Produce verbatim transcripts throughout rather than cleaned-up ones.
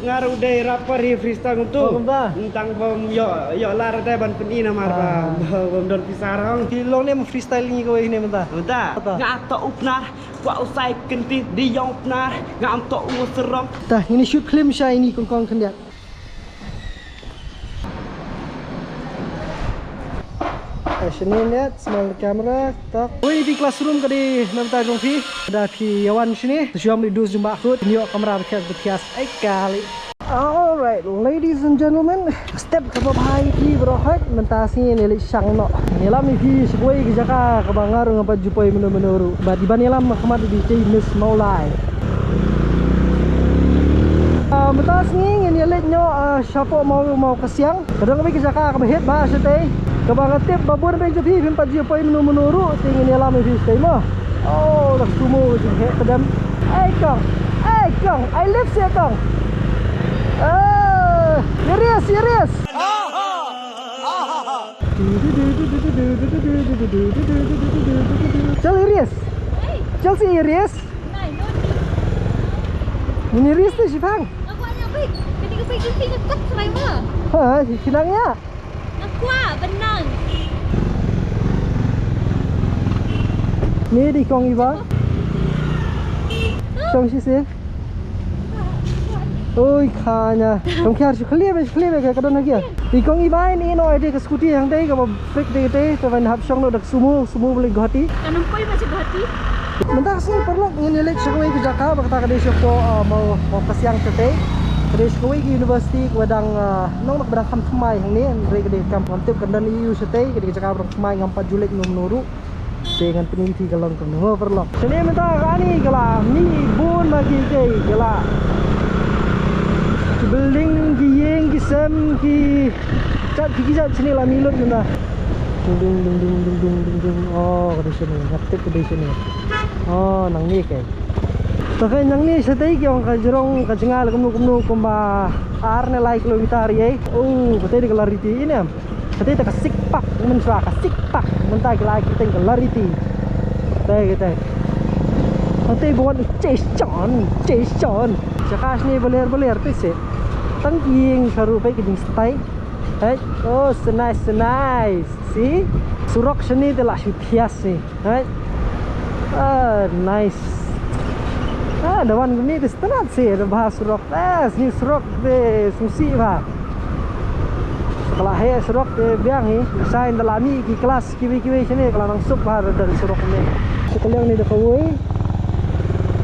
Nga ruh dei rapper hi freestyle kumtu. Oh, kumta? Tang bym ïoh, ïoh lad te ban pyni namar ba, ah, ba, bym don pisa rong. Ki long ne ma freestyle ngi kawei ne mynta. Mynta. Mynta. Nga to u Pnar, kwah u sai kynti di yong Pnar, nga am to u sarong. Ta, ini shoot film sha ini kong kong khyndiat. Action in yet, small camera, tak. Oi, di classroom ka dei na bynta jong phi. Da phi ïa wan shane. Te shu ïa mih dus jong ba khut. Ïoh kamra ba thias ba thias. Ai kali. Alright, ladies and gentlemen. Step kaba bha ïa phi baroh hoi. Mynta sngi ngin ïa leit shang noh. Ngin ïalam ïa phi sha kawei ka jaka kaba nga ruh ngam pat ju poi mynno mynno ruh. Bad iban ïalam ha khmat i dei James Mawlai. Ah, mynta sngi ngin ïa leit noh, ah, shapoh Maw, Mawkasiang. Ka don kawei ka jaka kaba heh bha shatei. Kaba nga tip ba bun bha jong phi phim pat ju poi mynno mynno ruh, te ngin ïalam ïa phi shatei mo. Oh, da sumo ka jingheh tadem. Ei kong, ei kong, ai lift seh kong. Ah, ïa race, ïa race. Chal ïa race. Chal seh ïa race. Ngin ïa race te shipang. Nga kwah ïa bike. Kane ka bike jong phi nga kot try ma. Ha, shi nang ïa. Nga kwah ban nang. Ni dei kong iba. Shong shisien. Oi, khana. Kong kiar shu khlieh be, shu khlieh be, ka don ha kiar. Dei kong iba, ni no, dei ka scooty hangtei kaba freak dei te, te ban hap shong noh da ka sumo, sumo ba leit Guwahati. Kan ym poi ma sha Guwahati. Mynta ka sngi paralok ngin ïa leit sha kawei ka jaka ba kata ka dei shapoh, ah, Maw, Mawkasiang shatei. Ka dei sha kawei ka university kaba dang, ah, nong ba dang kham thymmai hangne, hynrei ka dei kam, kam tip kan don ïa u shatei, ka dei ka jaka ba dang thymmai, ngam pat ju leit mynno mynno ruh. Te ngan pyni ïa phi ka long kumno, paralok. Shane mynta kane ka la mih bun bha ki, ki, ki la. Ki building, ki ïing, ki sem, ki jait, ki, ki jait shane la mih lut mynta. Dung, dung, dung. Oh, ka dei shane, nga tip ka dei shane. Oh, nangne ke. Te ka nangne shatei ki ong ka jrong ka jngai la kumno kumno kumba ar ne lai kilometer ïa. Oh, katei dei ka Lariti ne em. Katei te ka Sikpak, mynshuwa ka Sikpak, mynta ki la ai kyrteng ka Lariti. Te, te. Katei ba wan u Jason, Jason. Jaka shane ba ler ba ler te se. Tang ki ïing sha ruh peit ka jingstyle. Hei, oh, so nice, so nice. See? Surok shane te la shu thias ne. Hei. Ah, nice. Ah, da wan kumne te sngewtynnat seh, da bha surok. Ah, sngi surok te sngewsih bha. Ka la heh surok te biang hi. Sa ynda la mih ki klas kiwei kiwei shane ka la nang suk bha da surok ne. Sha ka liang ne da kawei.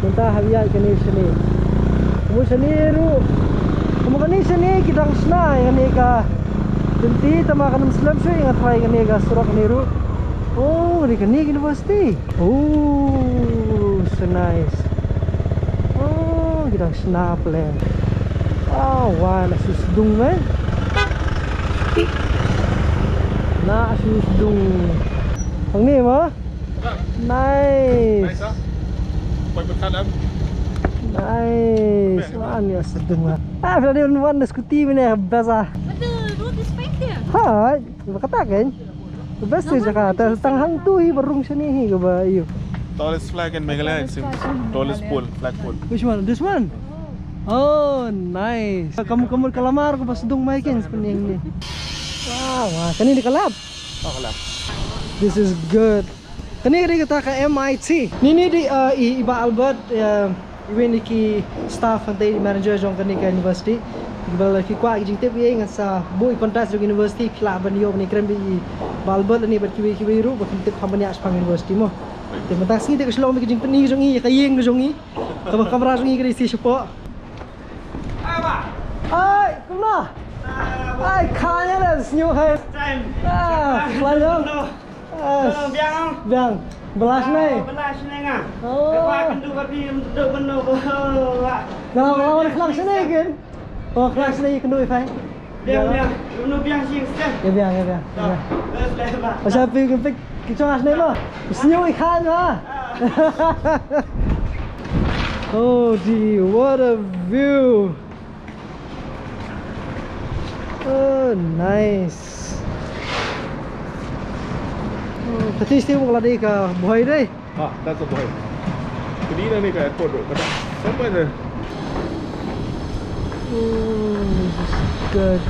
Mynta hap ïaid kane shane. Kumno shane ruh. Kumno kane shane ki dang shna ïa kane ka lynti, tangba kan ym slem shuh, nga try kane ka surok ne ruh. Oh, kane ka university. Oh, so nice. Oh, ki dang shna pdeng. Oh, wah, na shu sdung, eh. Na shu sdung. Hangne ma? Nice. Nice, ah. Poi pyrkhat, ah. Nice. Wah, na sdung, ah. Ah, phi la dei ban wan da scooty mynne, best, ah. But the road is fine there. Hai. Ba kata kan. Best seh jaka, ta tang hangtu hi ba rung shane hi kaba ïoh. Tallest flag in Meghalaya, it seems. Tallest pole, flag pole. Which one? This one? Oh, nice. Ka mut, ka mut ka lamar kaba sdung mai kan spending ni. Wah, wah, kane dei ka lab. Oh, ka lab. This is good. Kane ka dei kata ka M I T. Ni ni dei, uh, i, i Bah Albert, uh, iwei na ki staff hangtei, manager jong kane ka university. Ba lada phi kwah ki jingtip ïa ngan sa buh i contact jong university, phi lah ban ïoh ban ïakren bad i Bah Albert lane bad kiwei kiwei ruh ba kin tip kham bniah shaphang university mo. Te mynta sngi te ka shu long bad ki jingpyni jong ngi ïa ka ïing ka jong ngi. Kaba kamra jong ngi ka dei shi shapoh. Ai, kumno? Ai, khana da sñiuh hai. Ah, la jong. Ah, biang. Biang. Belash nai. Belash nai nga. Oh. Ba kynduh ba phi duk mynno ba. Nga la wan khlang shane kin. Oh, khlang shane kynduh i phai. Biang, biang. Mynno biang sing stem. Ya biang, ya biang. Biang. Belash ba. Pasal phi phi ki chong as nai ma. Sñiuh i khan ma. Oh, gee, what a view. Oh, nice. Oh, kati sih wong ladi ka buhai deh. Ah, that's a buhai. Kadi na ni ka airport road, kata. Sampai deh. Oh, this is good.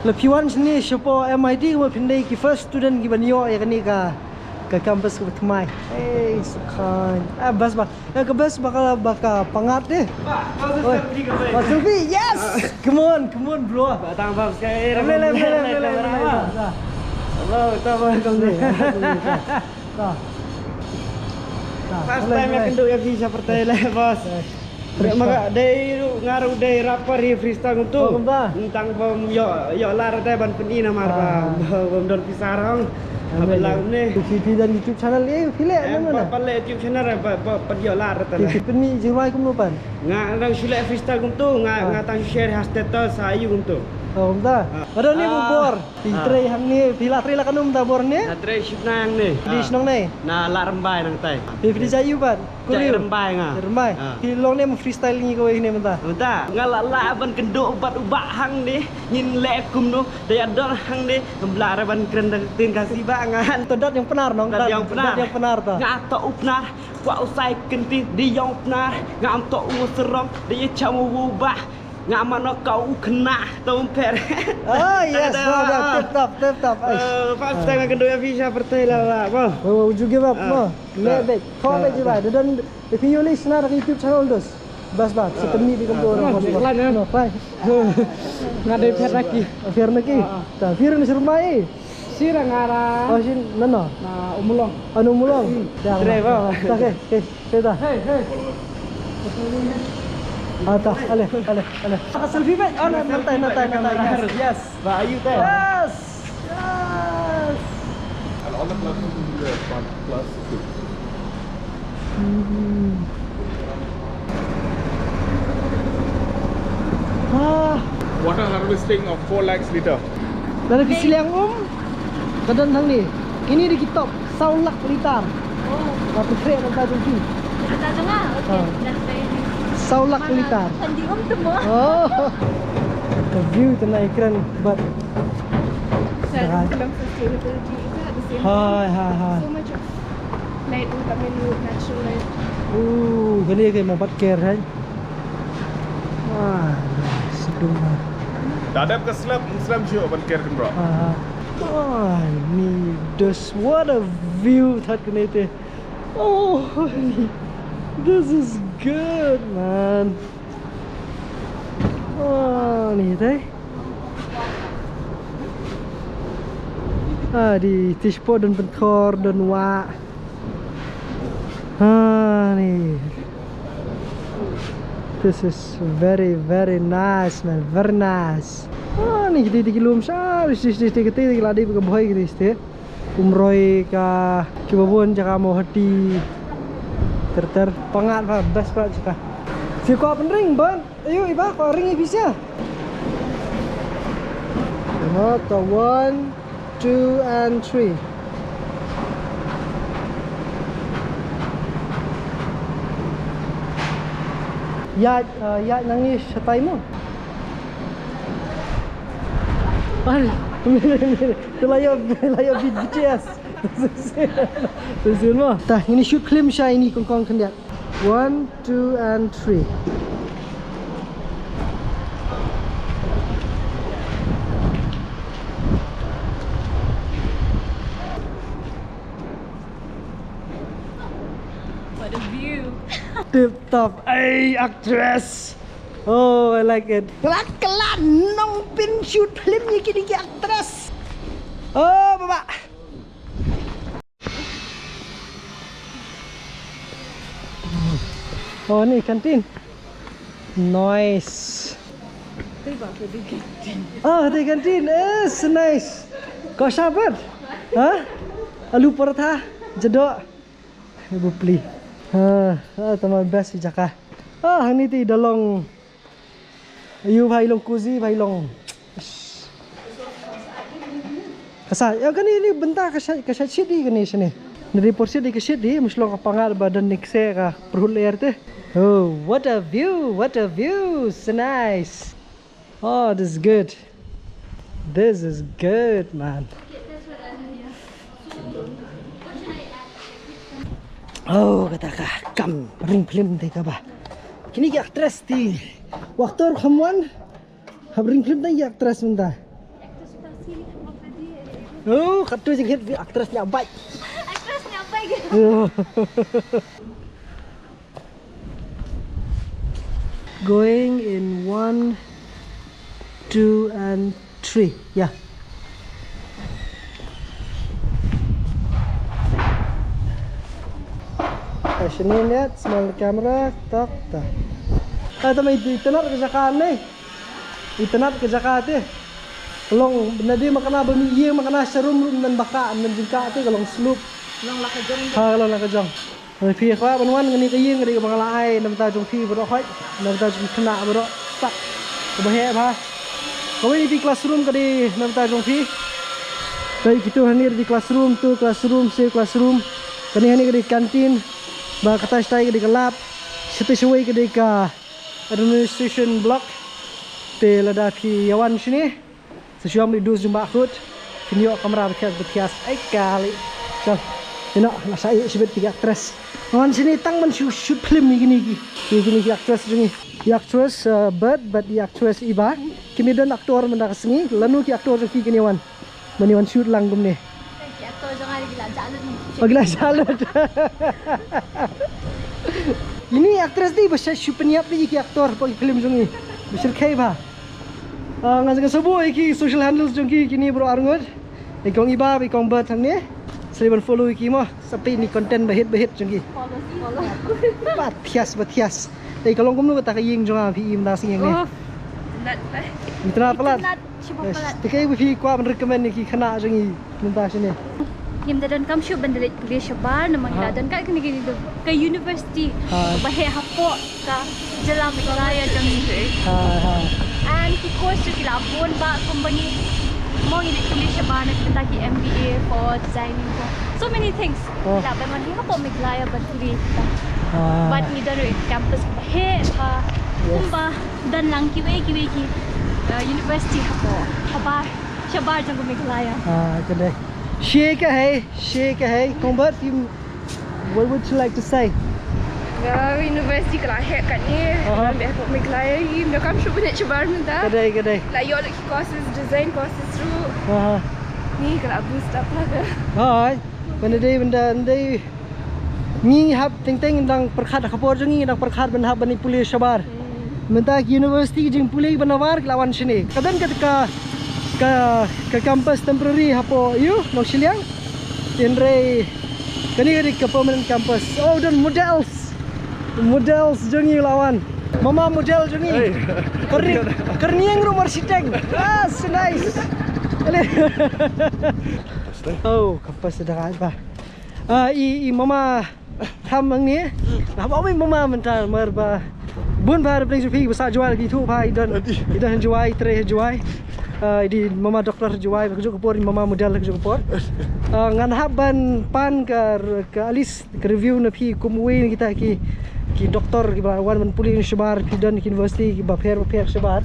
La phi wan shane shapoh M I T kumno phin dei ki first student ki ban ïoh ïa kane ka, ka campus kaba thymmai. Hey, so kind. Ah, best ba. Ïa ka best ba ka, ba ka pyngngad de. Oi. Ba selfie, yes. Come on, come on, bro. Ba tang ba ska. Leh, leh, leh. Hello, ta ba. Ta. Ta. First time ïa kynduh ïa phi sha pyrthei leh, boss. Yes. Freestyle. Ma ka dei ruh, nga ruh dei rapper hi freestyle kumtu. Oh, kumta. Tang bym ïoh, ïoh lad te ban pyni namar ba, ah, bym don pisa ruh. Haba lang ne. Phi, phi don YouTube channel, eh, phi leh, em, namar pat, pat leh YouTube channel, eh, pat, pat, pat ïoh lad te leh. Phi pyni jingrwai kumno pat? Nga dang shu leh freestyle kumtu, nga, ah, nga tang shu share ha status, ha aïu kumtu. Oh, kumta. Ah. Ka don ne, ah, bor. Phi, ah, trei hangne, phi la trei la katno mynta bor ne? Nga trei shipna hangne. Phi dei, ah, shnong ne? Na Lad Rymbai nangtai. Phi, phi dei jait aïu pat? Jait Rymbai nga. Rymbai. Ah. Phi long ne, mo freestyle ngi kawei ne mynta? Mynta nga la lah ban kynduh bad u bah hangne, ngin leh kumno, da ïa don hangne, ngam lah re ban kren da ka ktien Khasi bah nga. To dat ïong Pnar nong, dat ïong Pnar. Dat ïong Pnar to. Nga to u Pnar, kwah u sai kynti, dei ïong Pnar, ngam to u sarong, dei ïa cham u bah. Nga mano ka u khynnah, to um pher. Oh, yes, well done. Tip top, tip top. Aish. Eh, first time nga kynduh ïa phi sha pyrthei la, la, mo. Well, well, would you give up, mo? Leh beit. Kho beit jiba. Don, if you listen na YouTube channel dos. Bas ba, sa temi di kumto orang bos. No, fine. Nga dei pher na ki. Pher na ki. Ta, pher na sirmai. Sira ngara. Oh, shin, nano? Na Umulong. Anu Umulong. Hmm. Ya, tre ba. Ta, okay, okay, okay, ta. Hey, hey. Ah, ta, ale, ale, ale. Ka selfie ba? Oh, na, nantai, nantai, nantai. Yes, yes. Ba aïu te? Yes. Yes. And all the classes will be there, one class. Hmm. Ah. Water harvesting of four lakhs liter. Lada phi sliang um, ka don hangne. Kine dei ki top saw lak litar. Oh. Ba phi khreh nangta jong phi. Nangta jong nga. Okay. Ah. Saw lak litar. Kan di um tu mo. Oh. Ka view tang ïa kren bad. Sa, dalam sustainability, at the same time. Hai, hai, hai. So much of light will come in with natural light. Ooh, kane ka mo pat ker hai. Wah, sdung ah. Da dep ka slap, slap shuh ban ker kynroh. Ah, ah. Wah, ni, this, what a view that kane te. Oh, this is good, man. Oh, ni te. Ah, dei, te shapoh don pynthor, don wah. Ah, ni. This is very, very nice, man. Very nice. Ah, ni, dei, dei, ki lum sha, dei, dei, dei, dei, dei, la dei, ka bhoi, dei, dei. Kumroi ka kiba bun jaka mo hati. Ter ter pangat ba best ba jaka. Phi kwah pynring ban. Ayo iba kwah ring i pisa. Mo ta one, two and three. Ya, uh, ya nangi shatai mo. Te la ïoh, la ïoh beat B T S. Shisien mo. Ta, ngin shoot film sha ine i kongkong khyndiat. One, two and three. What a view. Tip top. Ay, actress. Oh, I like it. Kala kala nongpyn shoot film ïa kine ki actress. Oh, baba. Oh, ni canteen. Nice. Ah, the canteen is nice. Ko shabat? Ha? Alu paratha, jadok. Bupli. Ha, ah, tama best jaka. Ah, hangne te da long. Ayu bhai long cozy, bhai long. Ka sa, ïa kane ni bynta ka sa, ka sa shit di kane shane. Ni di por shit di ka shit di, mush long ka pangat ba don nikse ka pyrhut ler te. Oh, what a view, what a view. So nice. Oh, this is good. This is good, man. Oh, kata ka kam ring film te kaba. Kine ki actress te. Waktor kham wan. Hap ring film tang ki actress mynta. Oh, katto jingkhit ki actress nya bai. Actress nya bai. Going in one, two and three. Ya. Action in yet, small camera, tak tak. Ai tama itynnad ka jaka ne. Itynnad ka jaka te. Ka long na dei ma kane ba mih ïing ma kane sharum rum nan baka nan jingka te ka long slope. Long la ka jong. Ha, ka long la ka jong. Phi kwah ban wan kane ka ïing ka dei kaba nga la ai na bynta jong phi baroh hoi, na bynta jong phi khynnah baroh sak. Kaba heh bha. Kawei na ki classroom ka dei na bynta jong phi. Dei kito hangne ka dei classroom, tu classroom, se classroom. Kane hangne ka dei canteen. Ba kata shatai ka dei ka lab. Shatai shawei ka dei ka administration block. Te lada phi ïa wan shane. Sa shu ïoh mih dus jong ba khut. Phin ïoh kamra ba thias ba thias. Ai kali. Chal. Ino, la sa ïoh shibit ki actress. Wan shane tang ban shu shoot film ïa kine ki. Ïa kine ki actress jong ngi. Ïa actress uh, Bert, bad ïa actress Iba. Kine don actor mynta ka sngi. Lano ki actor jong ki kine wan. Mane wan shoot lang kumne. Ki actor jong nga ki la jah lut. Oh, ki la jah lut. Ine actress dei ba shu pynïap ïa ki actor hapoh ki film jong ngi. Ba syrkhei bha. Ah, nga nga sa buh ïa ki social handles jong ki kine baroh arngut. Ïa kong Iba, ïa kong Bert hangne. Sa ban follow ïa ki mo. Sa peit ïa ki content ba hit ba hit jong ki. Ba thias ba thias. Ïa ka long kumno kata ka ïing jong nga phi im da sing ïa ngi. Itynnad palat. Te kaei ba phi kwah ban recommend ïa ki khynnah jong ngi mynta shane? Ngim da donkam shuh ban da leit pule shabar namar ngi la don ka kane ka university ba heh hapoh ka jylla Meghalaya jong ngi. And ki course jong ki la bun bha kumba ngi mo ngi leit pule shabar na kita ki M B A for designing for so many things. Ngi lah ban wan hi hapoh Meghalaya ban pule kita. Bad ngi don ruh campus ba heh bha kumba don lang kiwei kiwei ki uh, university hapoh shabar shabar jong ka Meghalaya. Ah, ka dei. Shi ka hei, shi ka hei. Kong Bert, you, what would you like to say? Well, university ka la heh katne. Aha. Ngan beh hapoh Meghalaya hi, ym donkam shuh ban leit shabar mynta. Ka dei, ka dei. La ïoh lut ki courses, design courses ruh. Aha. Ni ka la boost up la ka. Hai. Ban dei, ban dei, ban dei. Ngi hap teng teng dang pyrkhat ha ka por jong ngi dang pyrkhat ban hap ban pule shabar. Mynta ki university ki jingpule ban nabar ki la wan shane. Ka don ka, ka, ka, ka campus temporary hapoh ïu Nongshiliang. Hynrei kane ka dei ka permanent campus. Oh, don models. Models jong ngi la wan. Mama model jong ngi. Hey. Kyrni-, kyrniang ruh mar shiteng. Ah, so nice. Ale. Oh, campus dah kat bah. Ah, i, i mama tham ang ni. Nga ba wi mama mynta mar ba bun ba da pdeng shuh phi ba sah jwai ki thu ba i don. I don jwai, trei jwai. Ah, i di mama doktor jwai, ka juk por i mama model ka juk por. Ah, ngan hap ban pan ka, ka alis, ka review na phi kum wi na kita ki, ki doktor ki ba wan ban pule shabar phi don ki university ki ba pher ba pher shabar.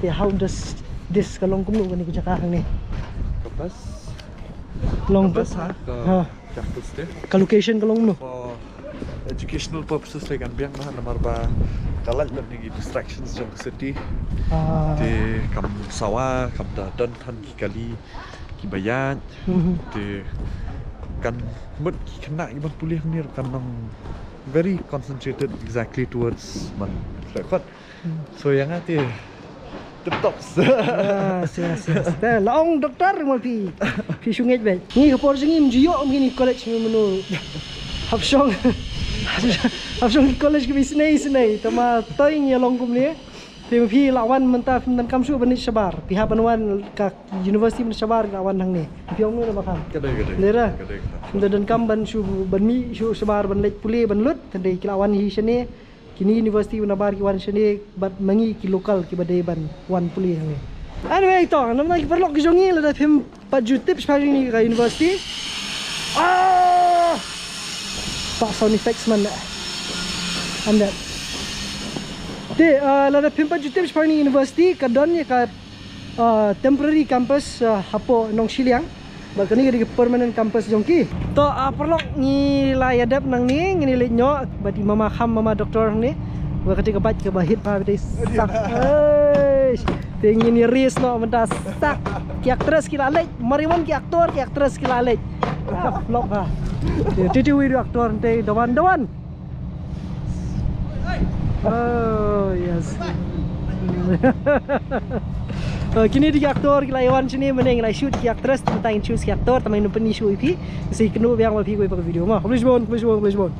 Te how does this ka long kumno kani ka jaka hang ni? Ka bas. Long ka bas ha, ka ha. Campus te. Ka location ka long no. For educational purposes te kan biang na namar ba ka lait lut ni ki distractions jong ka city. Ah. Te kam sawa, kam da don than ki kali, ki ba ïaid. Mhm. Te kan mut ki khynnah ki ban pule ni kan long very concentrated exactly towards ban record. So ïa nga te tip top. Yes, yes, yes. Te la ong doktor mo phi. Phi shu ngeit beit. Ngi ka por jong ngi ym ju ïoh kum kine college ngi mano. Hap shong. Hap shong ki college ki ba isynei isynei. Tama toi ngi long kumne. Te ma phi la wan mynta phim donkam shuh ban leit shabar. Phi hap ban wan ka university ban shabar la wan hangne. Phi ong no ba kham. Ka dei, ka dei. Lera. Ka dei, ka dei. Phim donkam ban shu ban mih shu shabar ban leit pule ban lut. Te dei ki la wan hi shane. Kine university ba nabar ki wan shane bad ma ngi ki local ki ba dei ban wan pule hangne. Anyway to, namar ki paralok ki jong ngi lada phim pat ju tip shaphang kine ka university. Ah! Pat sound effects man da. Am da. Te, ah, lada phim pat ju tip shaphang kine university ka don ïa ka ah, temporary campus, ah, hapoh Nongshiliang. Bad kane ka dei ka permanent campus jong ki. To, ah, paralok ngi la ïa dep nangne, ngi leit noh bad i mama kham mama doktor hangne. Ba kata ka bike kaba hit ba bita sak. Eish. Te ngin ïa race noh mynta sak. Ki actress ki la leit, mariwon ki actor, ki actress ki la leit. Ah, vlog ha. Te, te, te, wi du actor te, dawan, dawan. Oh, yes. Oh, kine dei ki actor ki la ïa wan shane mynne ngi la shoot ki actress, te mynta ngin shoot ki actor, te mynne ngin pyni shuh ïa phi. Sa ïakynduh biang bad phi ha kawei pat ka video mo. Khublei shibun, khublei shibun, khublei shibun.